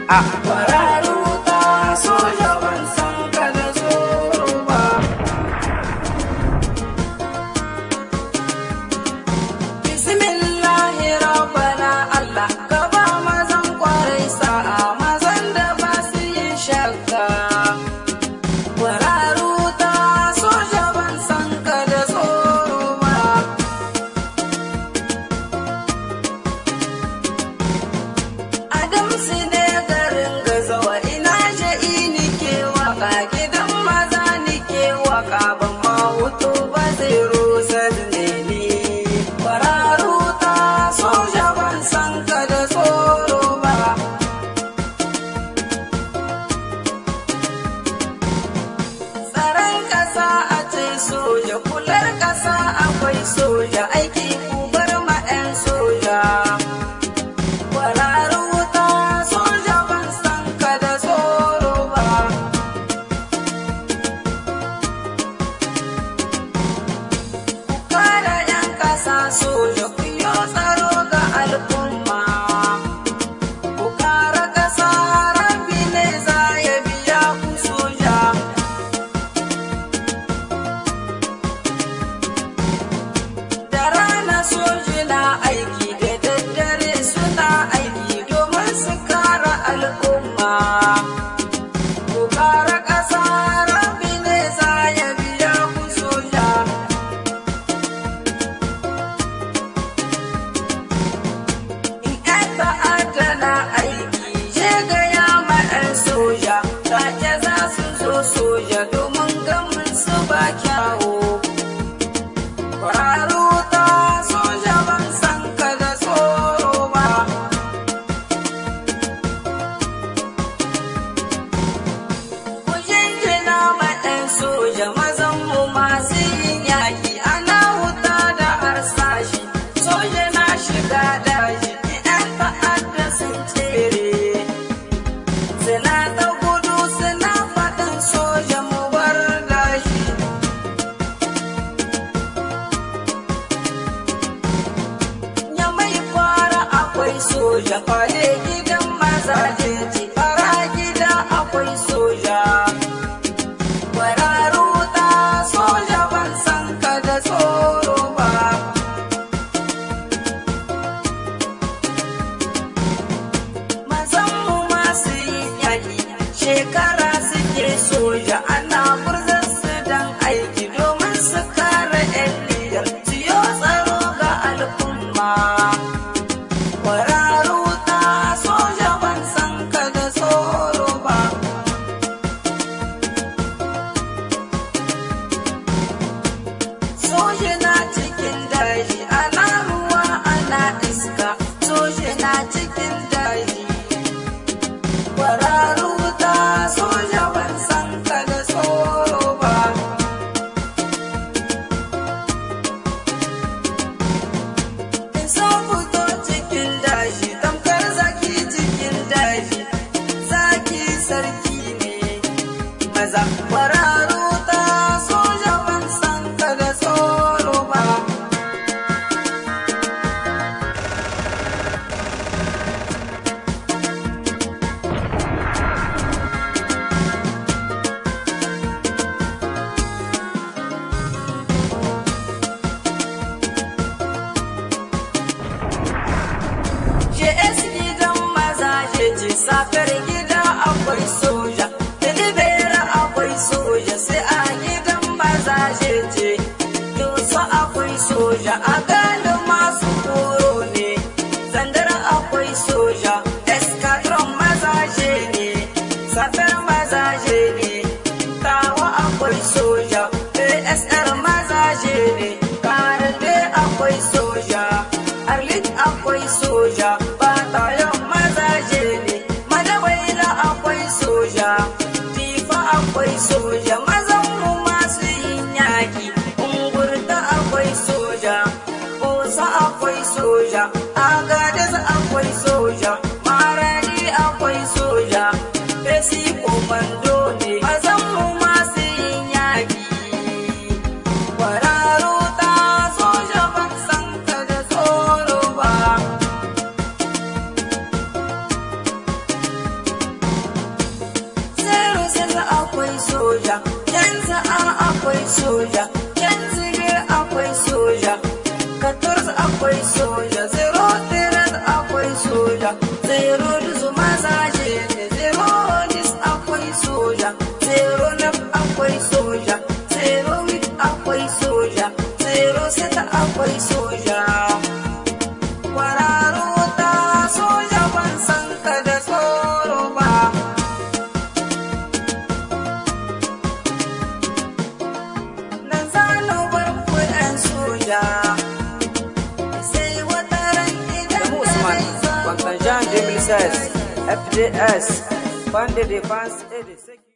Kwararu ta soja ban san ka da tsoro ba. Bismillahi rabbana Allah ka ba mazan kwarai sa'a mazan da ba su yin shakka. Kwararu ta soja ban san ka da tsoro ba. Adamsu ne garin Gazawa ina sha'i nike waka gidan maza nike waka ban ma hutu ba zai rusa ne ni. Kwararu ta soja ban san ka da tsoro ba. Tsaron ƙasa a ce soja, kular ƙasa akwai soja, aiki ku bar ma 'yan soja. Kwararu ta soja ban san ka da tsoro ba. Ku kare 'yan ƙasa soja, ku yo tsaro ga al'umma. Ku kare ƙasa rabbi ne za ya biya ku soja. Da rana soji na aiki da daddare suna aiki domin su kare al'umma. Ku kare ƙasa rabbi ne za ya biya ku soja. In 'yan ta'adda na aiki, je gaya ma 'yan soja, take za su zo soja domin gamin su ba kyawu. Kwararu ta soja ban san ka da tsoro ba. Ku jinjina ma 'yan soja mazan mu masu yin yaƙi ana wuta da harsashi. Soja na shiga daji, 'yan ta'adda sun tsere. Suna ta gudu suna faɗin soja mu bar daji. Ya mai kwara akwai soja, kwale gidan mazaje ce, fara gida akwai soja. Kwararu ta soja ban san ka da tsoro ba. Mazan mu masu yin yaƙi, shekara suke soja ana furzar su dan aiki domin su kare 'yan Nijar, siyo tsaro ga al'umma. Kwararu ta soja ban san ka da tsoro ba. Soja na cikin daji, ana ruwa ana iska, soja na cikin daji. Kwararu ta soja ban san ka da tsoro ba. In sun fito cikin daji, tamkar zaki cikin daji, zaki sarki ne. Maza kwararu ta soja ban san ka da tsoro ba. JS gidan mazaje ce safar gida akwai soja, Tilibera akwai soja sai a gidan mazaje ce, Doso akwai soja, a gano masu horo ne, Zandar akwai soja, Eskadron mazaje ne, safar mazaje ne, Tawa akwai soja, PSR mazaje ne, Karande akwai soja. Arlit akwai soja, Batayon mazaje ne, Madawaila akwai soja, Tifa akwai soja, mazan mu masu yin yaƙi, Ungurta akwai soja, Osa akwai soja, Agadez akwai soja, Maradi akwai soja, Fesi komando ne, mazan mu masu yin yaƙi. Kwararu ta soja ban san ka da tsoro ba. Quinze A akwai soja, quinze B akwai soja, 14 akwai soja, 03 akwai soja, 02 mazaje ne, 06 akwai soja, 09 akwai soja, 08 akwai soja, 07 akwai soja. Kwararo ta soja, ban san ka da tsoro ba. Nan zano bar ku 'yan soja. Sai wata ran idan Adamu Ousmane, contingent 2016, FDS, Bande de défense et de sécurité.